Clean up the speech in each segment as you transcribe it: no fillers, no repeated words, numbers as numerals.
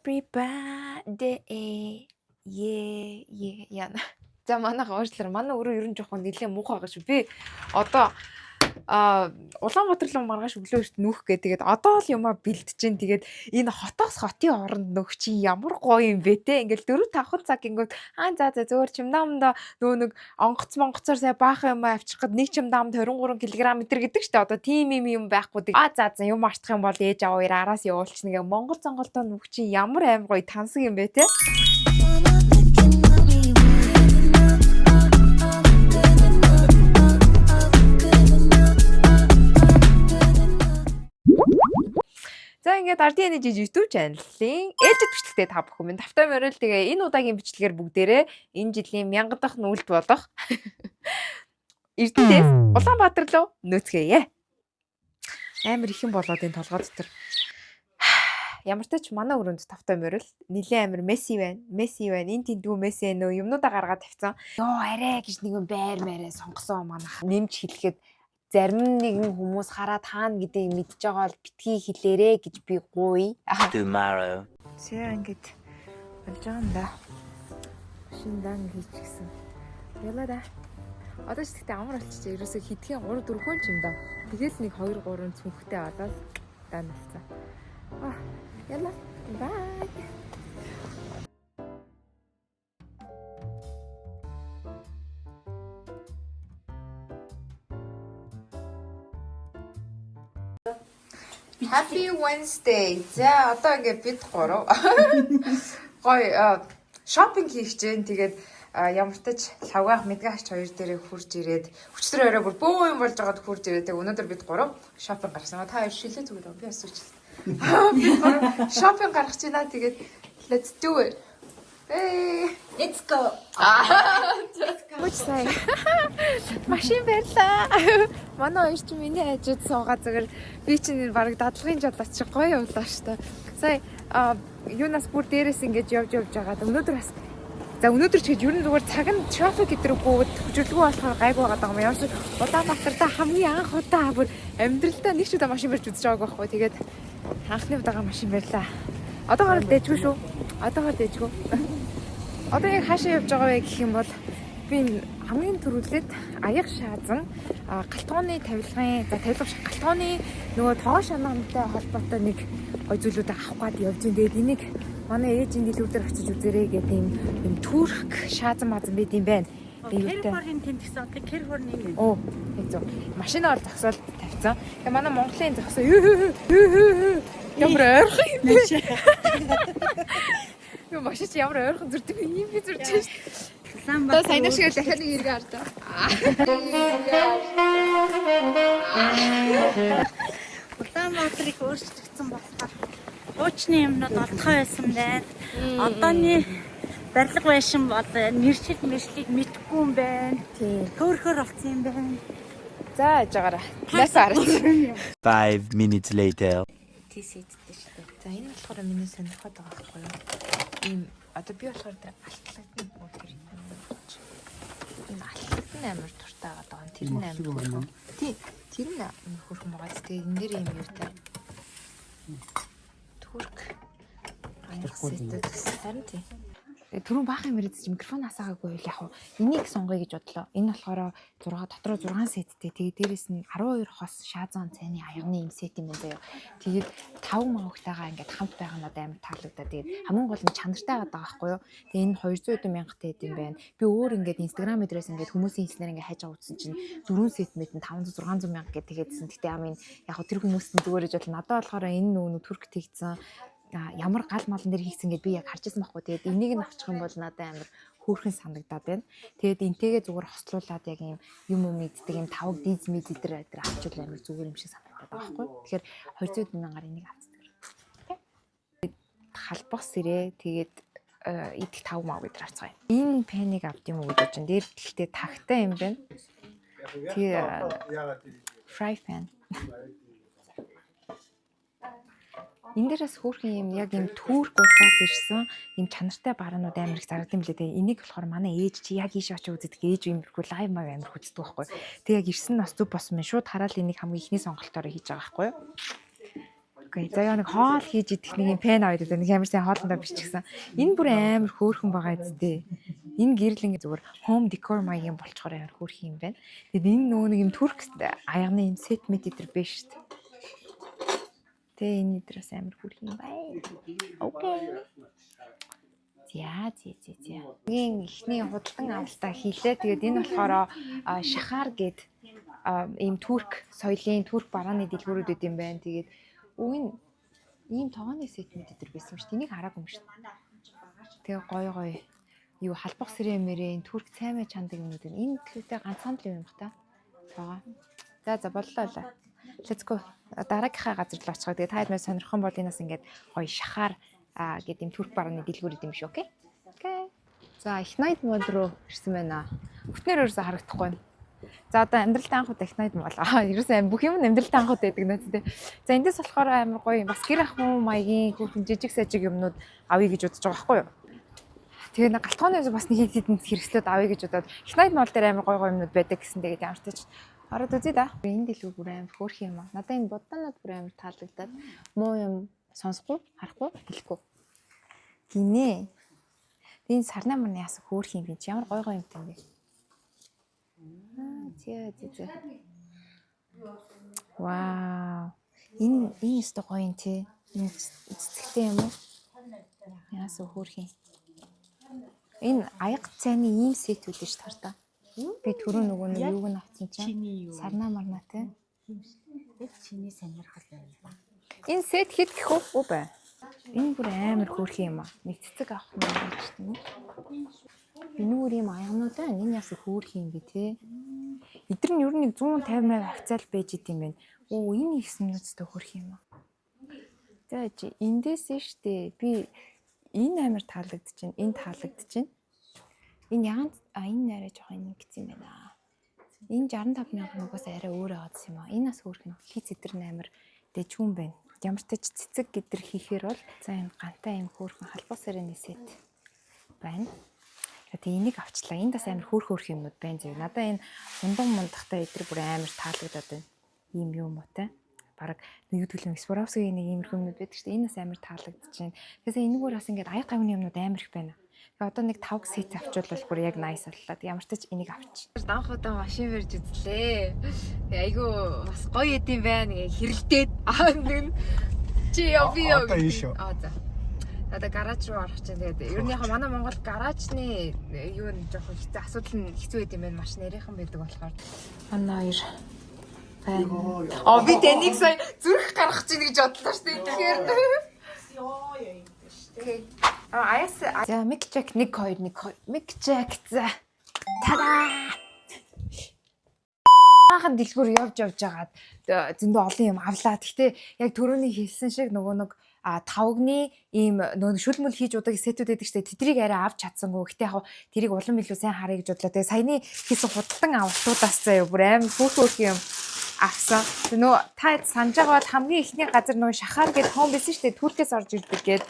Happy birthday. Yeah, яна. За, манайх уушлаар, манай өрөө ер нь жоохон нэлээд муухай байгаа шүү. Би одоо Улаанбаатар руу маргааш өглөө эрт нүүх гээ. Тэгээд одоо л юмаа бэлдэж чинь. Тэгээд энэ хотоос хотын оронд нөх чи ямар гоё юм бэ те. Ингээл 4 5 цаг гингүүд аа за за зөөр чимдаамда нөгөө нэг онгоц монгоцоор сая баахан юм авчих гээд нэг чимдаамд 23 кг метр гэдэг штэ. Одоо тийм юм юм байхгүй. Аа за за юм мартах юм бол ээж аваа хоёр араас явуулчихна гэ. Монгол зонголтоо нүх чи ямар аим гоё тансаг юм бэ те. За, ингээд RDN жиж YouTube channel-ийн ээлжит бичлэгтэй та бүхэн минь тавтай морил. Тэгээ энэ удаагийн бичлэгээр бүгдээрээ энэ жилийн 1000 дахь нүүлт болох Эрдэнэс Улаанбаатар руу нөөцгээе. Амар ихэн болоод энэ толгой дотор. Ямар ч тач манай өрөөнд тавтай морил нилээ амар messy байна. Messy байна. Энэ тэндүү messy нөө юмнуудаа гаргаад тавьсан. Йоо, арай гэж нэгэн байр маарэ сонгосон манах. Нэмж хэлэхэд зарим нэгэн хүмүүс хараад хаана гэдгийг мэдж байгаа бол битгий хэлээрэ гэж би гуй. Tomorrow. За, ингээд болж байгаа юм да. Машин дан хийчихсэн. Ялаа да. Одоо ч гэхдээ амар болчихжээ. Ерөөсөө хитгэн 3 4 хүн ч юм да. Тэгэл нэг 2 3 цүнхтэй болоод дан болсон. Аа, ялаа. Bye. Happy Wednesday. За, одоо ингээд бид гурав гоё шопинг хийх чинь. Тэгээд ямар ч тач лавгаах мэдгаач хоёр дээрээ хурж ирээд өчтөр орой бүр бөө юм болж байгаад хурж ирээд, тэгээд өнөөдөр бид гурав шопинг гарсан. Та хоёр шилээ зүгээр би бас үучлээ. Бид гурав шопинг гаргаж байна. Тэгээд let's do it. Hey. Let's go. Мөч сая. Машин барьлаа. Манай хоёр чи миний хажууд суугаа зүгээр, би чинь бараг дадлагын жолооч чи гоё явлаа шүү дээ. Сая юунаас бүр дээрээс ингэж явж явж байгаад өнөөдөр бас, за, өнөөдөр ч гэж ер нь зүгээр цаг нь трафик гэдрэггүй хөжирлгүй болохоор гайгүй байгаа юм. Ямар ч Улаанбаатарт хамгийн анх удаа бүр амьдралдаа нэг ч удаа машин барьж үзэж байгааг байхгүй. Тэгээд анхны удаага машин барьлаа. Одоогоор л дэжгүй шүү. Одоогоор дэжгүй. Одоо яг хаашаа явж байгаа вэ гэх юм бол би энэ хамгийн түрүүлээд аяга шаазан галтгооны тавилгын, за, тавилга биш, галтгооны нөгөө тогоо шанаамтай холбоотой нэг гой зүйлүүд авах гээд явж байна. Тэгээд энийг манай ээжийн дэлгүүр дээр очиж үзээрэй гэдэг юм турк шаазан мазан байд юм байна. Тэгээд юутай Калифорни тэнтгсэн одоо Калифорни юм. Оо, яг зөв. Машина бол зогсоолд тавьсан. Тэгээ манай Монголын зогсоо ямар ойрхон юм бэ? Юу, машин чи ямар ойрхон зүрдэг юм би зурж байна шүү. Одоо саяны шиг дахиад нэг эргээ хардаа. Улаанбаатар их өөрчлөгдсөн болохоор хуучны юмнууд олдохоо байсан байна. Одооны барилга байшин бол нэршил мэршлийг мэдэхгүй юм байна. Тийм. Хөөхөр болсон юм байна. За, яж байгаараа. Ласаа хараа. 5 minutes later. Тийс иддэг шүү дээ. За, энэ болохоор миний сонирхоод байгаа байхгүй юу? Ийм одоо би болохоор тэр алтлагтны бүр тэр энэ алтлагтны амар дуртай байгаа юм. Тэр нь амар хөөрхөн. Тий, тэр нь амар хөөрхөн байгаа. Тэгээ энэ дэр ийм юутай. Турк аяг сэтүүд харин тий. Түрүүн баахан юм яриад чи микрофон асаагаагүй байл яг уу. Энийг сонгоё гэж бодлоо. Энэ болохоор 6 дотроо 6 сеттэй. Тэгээ дээрэс нь 12 хос шаазан цайны аягны юм сет юм байна заяа. Тэгээд 5 мавгтайгаа ингээд хамт байгаа надад амар таалагдаа. Тэгээд хамгийн гол нь чанартай байгаа байхгүй юу? Тэгээд энэ 200 хэдэн мянган хэд юм байна. Би өөр ингээд Instagram дээрээс ингээд хүмүүсийн хэлснээр ингээд хайж байгаа утсан чинь 4 сет мэт нь 500 600 мянга гэдэг тэгээдсэн. Гэтэ амын яг хөө тэр хүмүүс нь зүгээр гэж бол надад болохоор энэ нөгөө турк тэгсэн ямар гал малн дээр хийгдсэн гэдээ би яг харж ирсэн байхгүй. Тэгээд энийг нь авчих юм бол надад амар хөөрхөн санагдаад байна. Тэгээд энтэйгээ зүгээр хослуулад яг юм юм юм иддэг юм тавг диз миз эдэр эдэр авчвал амар зүгээр юм шиг санагдаад байгаа байхгүй. Тэгэхээр 200 мянгаар энийг авцдаг. Халбах сэрээ тэгээд идэх тав мав гэдэр авцгаая. Энэ pan ыг авд юм уу гэж бодож байна. Дээр гэхдээ тагтай юм байна. Тэгээ fry pan. Энэ дээрээс хөөрхөн юм яг юм турк улсаас ирсэн юм чанартай бараанууд амар их зарагдсан билээ. Тэгээ энийг болохоор манай ээж чи яг ийш очиж үздэг, ээж иймэрхүү live мав амар үздэг байхгүй. Тэгээ яг ирсэн нь бас зүг болсон мэн шууд хараал энийг хамгийн ихний сонголтоороо хийж байгаа байхгүй юу? Okay. За, яа, нэг хоол хийж идэх нэг юм pan аваад идэв. Нэг амар сайн хоолндоо биччихсэн. Энэ бүр амар хөөрхөн байгаа зү. Энэ гэрэл ингээ зүгээр home decor маягийн болчхоор амар хөөрхөн юм байна. Тэгээд энэ нөгөө нэг юм турк аягны юм set мэт эдэр биш шүү дээ. Тэгээ энэ эднээс амар хөөрхөн юм байна. Okay. За за за за. Хамгийн эхний худалдан авалтаа хийлээ. Тэгээд энэ болохоор Шахар гээд ийм турк соёлын, турк барааны дэлгүүрүүд байд юм байна. Тэгээд үн энэ ийм тогооны set мэт эдэр байсан юм шүү дээ. Энийг хараагүй юм шүү дээ. Тэгээ гоё гоё юу халбах сэрээ мэрээ, энэ турк цаймаа чандаг юмнууд байна. Энэ төлөвтэй ганцхан л юм бах та. Тоогоо. За за, боллоо л. Let's go. Дараагийнхаа газар руу очихоо. Тэгээ та хэд мэ сонирхон бол энэс ингээд гоё Шахар гэдэг юм турк барааны дэлгүүр идэм шүү. Okay. Okay. За, Их Найд mall руу ирсэн байна. Бүтнээр өөрөөсөө харагдахгүй байна. За, одоо амьдралтай анх удаа Их Найд mall. Аа, ерөөсөө бүх юм амьдралтай анх удаа гэдэг нэ тэ. За, эндээс болохоор амар гоё бас гэр ахуй маягийн хүүхэн жижиг сажиг юмнууд авъя гэж бодож байгаа байхгүй юу? Тэгээ нэг галтгооны бас нэг хэд хэдэн хэрэгслүүд авъя гэж бодоод Их Найд mall дээр амар гоё гоё юмнууд байдаг гэсэн. Тэгээд ямар ч тач ороод үзье да. Энэ дэлгүүр бүр амар хөөрхөн юм аа. Надад энэ буддаанууд бүр амар таалагдаад, муу юм сонсохгүй, харахгүй, хэлэхгүй. Гинэ. Энэ сарнай марны яасан хөөрхөн юм бэ? Ямар гоё гоё юмтай юм бэ? Аа, зэ зэ зэ. Вау. Энэ өстой гоё юм тий. Энэ цэцэгтэй юм уу? Яасан хөөрхөн. Энэ аяга цайны ийм set үүд ш тартаа. Би түрүү нөгөө нэг юуг нь авсан чинь Чиний юу? сарнаа марнаа тий. Яг чиний сонирхол байна да. Энэ set хэд гэх үү? Үгүй бай. Энэ бүр амар хөөрхөн юм аа. Нэг цэцэг авах юм гэж тийм үү? Энэ бүр ийм аягнууд байна. Энэ яасан хөөрхөн юм бэ те? Эдгээр нь ер нь нэг 150 мянга хавцаал байж идэм байна. Оо, энэ их юмнуудтай хөөрхөн юм аа. За чи эндээс нь штэ би энэ амар таалагдчихэв. Энэ таалагдчихэв. Энэ ягаан, а, энэ арай жоохон ингэсэн юм байна. Энэ 65 мянган угаас арай өөр аваадсан юм аа. Энэ бас хөөрхөн. Хий зэдэр нь амар дэжгүн байна. Ямар ч тач цэцэг гэдэр хийхээр бол за энэ гантай юм хөөрхөн халбаа сарны set байна. Тэгээ энийг авчлаа. Энд бас амар хөөх хөөх юмнууд байна зөө. Надаа энэ хундан мундахтай эдэр бүр амар таалагдаад байна. Ийм юм уу те. Бараг нэг юу төлөв Swarovski-ийн нэг иймэрхүү юмнууд байдаг шүү дээ. Энэ бас амар таалагдчихэв. Тэгэхээр энэгээр бас ингээд аяг гавны юмнууд амар их байна. Тэгээ одоо нэг 5 set авчвал бүр яг nice боллоо. Ямар ч тач энийг авч. Анх удаа машин барьж үзлээ. Тэгээ айгүй бас гоё эд юм байна. Ингээ хэрэлдээд аа нэг чи яа би яа. Одоо энэ шүү. Аа за. Одоо гараж руу орох чинь тэгээд ер нь яг манай Монгол гаражны юу нь жоохон хэцүү, асуудал нь хэцүү байд юм байна. Маш нарийнхан байдаг болохоор. Манай хоёр байна. Аа, би таныг сая зүрх гаргах чинь гэж бодлоо шүү дээ. Тэгэхээр okay. А аяс за, mic check 1 2 1 2 mic check, за. Тада. Анхан дэлгүүр явж явж байгаад зөндөө олон юм авлаа. Гэхдээ яг түрүүний хэлсэн шиг нөгөө нэг тавгны ийм нөгөө шүлмөл хийж удаг set үүд байдаг штэ. Тэдрийг арай авч чадсангүй. Гэтэ яг тэрийг улам илүү сайн харъя гэж бодлоо. Тэгээ саяны хийсэн худалдан авалтуудаас заяа бүр амар хөөх хөөх юм авсан. Тэгээ нөгөө та санаж байгаа бол хамгийн эхний газар нөгөө Шахар гэдэг home байсан штэ. Туркээс орж ирдэг гээд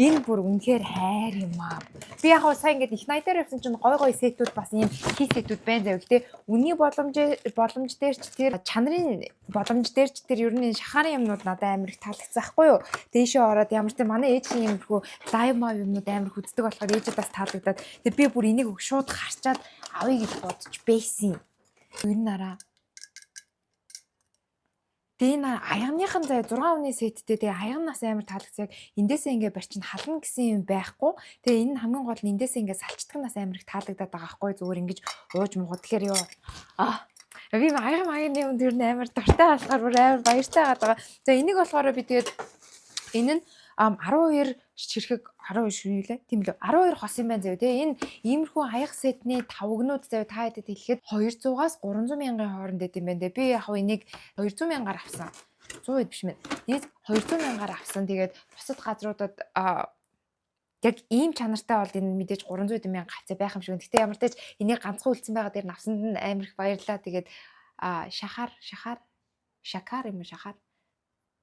энэ бүр үнэхээр хайр юм аа. Би яг хаа сайн ингээд Их Найдаар явсан чинь гой гой set үүд, бас ийм хий set үүд байна заяа. Гэтэ үнийн боломж дээр ч, тэр чанарын боломж дээр ч тэр ер нь энэ Шахарын юмнууд надад амар их таалагдсан хгүй юу. Дээшээ ороод ямар ч тэр манай ээжийн юмрхүү live мав юмнууд амар хүздэг болохоор ээжээ бас таалагдаад тэр би бүр энийг шууд харчаад авъя гэж бодож байсан. Ер нь араа Тэгээ энэ аягныхан заяа 6 хүний set тэй, тэгээ аягнаас амар таалагдсан. Яг эндээсээ ингээ барьчин хална гэсэн юм байхгүй. Тэгээ энэ нь хамгийн гол нь эндээсээ ингээ салчдаг нас амар их таалагдаад байгаа байхгүй, зүгээр ингэж ууж муугаад. Тэгэхээр ёо, аа, би аяга маягийн юмд ер нь амар дуртай болохоор бүр амар баяртай байгаа. За, энийг болохоор би тэгээд энэ нь 12 ширхэг, 12 ширхэг лээ. Тийм лөө. 12 хос юм байна заяа. Тэгээ энэ иймэрхүү аяга set ний тавгнууд заяа, та хэдэд хэлэхэд 200-аас 300 мянган хооронд байд юм байна дээ. Би яг хав энийг 200 мянгаар авсан. 100 хэд биш мэн. Нийт 200 мянгаар авсан. Тэгээд бусад газруудад яг ийм чанартай бол энэ мэдээж 300 хэдэн мянга хавцаа байх юм шиг. Гэтэ ямар ч тач энийг ганцхан үлдсэн байгаа дээр нь авсанд нь амар их баярлалаа. Тэгээд Шахар, Шахар, Шакар юм уу, Шахар,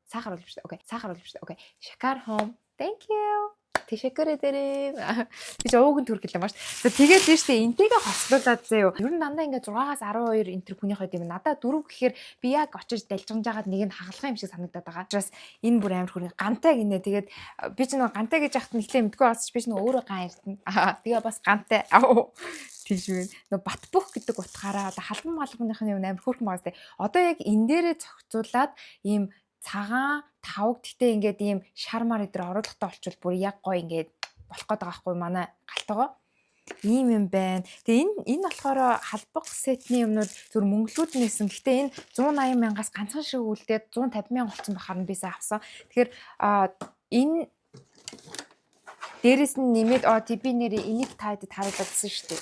сахар бол биш. Okay. Сахар бол биш. Okay. Shakar Home. Thank you. Teşekkür ederim. Би ч ууг нь түргэлээ маш. За, тэгээд тийш тэ энтэйгээ хослуулаад заяо. Ер нь дандаа ингээд 6-аас 12 энэ төр хүнийх байд юм. Надаа 4 гэхээр би яг очиж далжганж байгаад нэг нь хагалах юм шиг санагдаад байгаа. Учраас энэ бүр амар хүрэн гантай гинэ. Тэгээд би ч нэг гантай гэж яхад нь эхлээ мэдгүй болсон ч би ч нэг өөрөө ган ярьдана. Тэгээ бас гантай. Аа, тийш үү. Нөө батбөх гэдэг утгаараа одоо халбан малгууных нь юм амар хөөрхөн байгаа сте. Одоо яг энэ дээрээ зохицуулаад ийм цагаан тавг, гэхдээ ингээд ийм шармар өдр оруулахтай болчвол бүр яг гоё ингээд болох гээд байгаа байхгүй, манай галтгоо ийм юм байна. Тэгээ энэ болохоор халбаг set-ний юмнууд зүр мөнгөлүүд нээсэн. Гэхдээ энэ 180 мянгаас ганцхан шиг үлдээд 150 мянга болсон бахаар нь би сайн авсан. Тэгэхээр энэ дээрэс нь нэмээд тий, би нэрээ энийг та хэд харуулсан шүү дээ.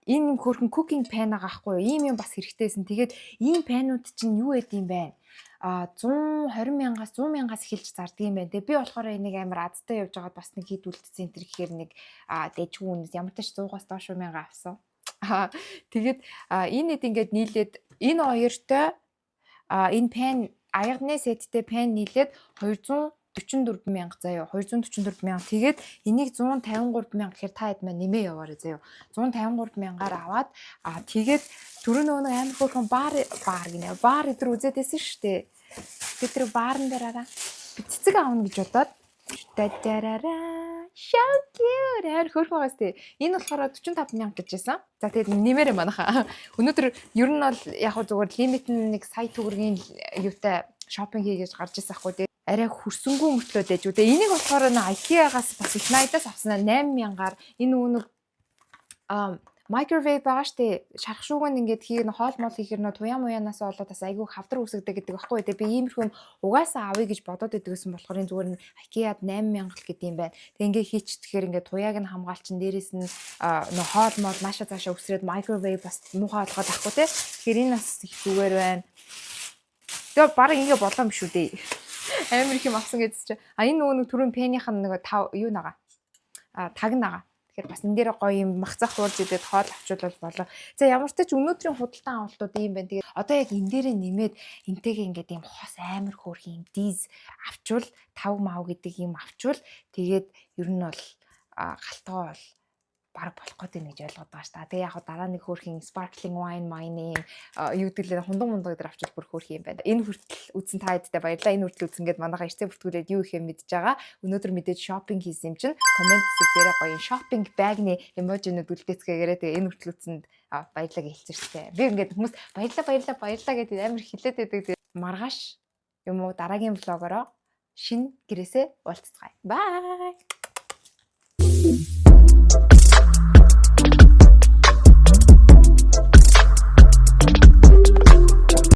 Энэ юм хөөрхөн cooking pan байгаа хгүй юу? Ийм юм бас хэрэгтэйсэн. Тэгээд ийм pan-ууд чинь юу байд юм бэ? 120 мянгаас, 100 мянгаас эхэлж зардаг юм байна. Тэгээ би болохоор энийг амар азтай явж байгаад бас нэг хэд үлдсэн энэ төр гэхээр нэг дэжгүй үнэс ямар ч 100-аас доош мянга авсан. Тэгээд энэ хэд ингээд нийлээд энэ хоёртой энэ pan аягны set-тэй pan нийлээд 244 мянга заяо, 244 мянга. Тэгээд энийг 153 мянга гэхээр та хэд маань нэмээ яваарай заяо. 153 мянгаар аваад тэгээд түрүү нөгөө нэг амар хөөрхөн бар бар гинэ, бар өдр үзээд байсан шүү дээ. Тэгээд тэр баарн дээр араа би цэцэг авна гэж бодоод, тарарара, so cute, амар хөөрхөн байгаас тээ. Энэ болохоор 45 мянга гэж байсан. За, тэгээд нэмээрээ манайхаа. Өнөөдөр ер нь бол яг хөө зүгээр лимит нь нэг сая төгрөгийн юутай shopping хийгээж гарч ирсэн ахгүй тий. Арай хөрсөнгүү мөртлөө дэж үү. Тэгээ энийг болохоор нэ IKEA-гаас бас их найдаас авсан, 8 мянгаар. Энэ нөгөө нэг microwave байгаа штэ, шарах шүүг нь ингээд хийх нь хоол мол хийхэр нөө туяа муянаас болоод бас айгүй хавдар үсгдэг гэдэг багхгүй. Тэгээ би иймэрхүү юм угаасаа авъя гэж бодоод идэгсэн болохоор энэ зүгээр нь IKEA-д 8000 л гэдэг юм байна. Тэгээ ингээд хийчихдэхээр ингээд туяаг нь хамгаалчин, дээрээс нь нөө хоол мол нааша цаашаа өсрээд microwave бас муухай болгоод ахгүй те. Тэгэхээр энэ бас их зүгээр байна. Тэгээ баг ингээ болоо юм шүү дээ. Амар их юм авсан гэсэн чи. А, энэ нөгөө нэг түрүүн pan-ийнх нь нөгөө тав юу нагаа. Таг нагаа. Тэгэхээр бас энэ дээр гоё юм махцах хуурж идээд хоол авчулвал болоо. За, ямар ч тач өнөөдрийн худалдан авалтууд ийм байна. Тэгээд одоо яг энэ дээрээ нэмээд энтэйгээ ингээд ийм хос амар хөөрхөн юм диз авчвал, тавг мав гэдэг юм авчвал, тэгээд ер нь бол галтгоо бол баг болох гээд байна гэж ойлгоод байгаа шүү дээ. Тэгээ яг дараа нэг хөөрхөн sparkling wine mine юм юу гэдэг лээ, хундан мундаг дээр авчвал бүр хөөрхөн юм байна. Энэ хүртэл үзсэн та хэдтэй баярлалаа. Энэ хүртэл үзсэн гээд манайхаа ирцээ бүртгүүлээд юу их юм мэдж байгаа. Өнөөдөр мэдээж shopping хийсэн юм чинь comment хэсэг дээрээ гоё shopping bag-ны emoji-нууд үлдээцгээгээрээ. Тэгээ энэ хүртэл үзсэнд баярлалаа гэж хэлсэн шүү дээ. Би ингээд хүмүүс баярлалаа, баярлалаа, баярлалаа гэдэг амар хэлээд байдаг. Маргааш юм уу дараагийн vlog-ороо шинэ гэрээсээ уулзцгаая. Bye.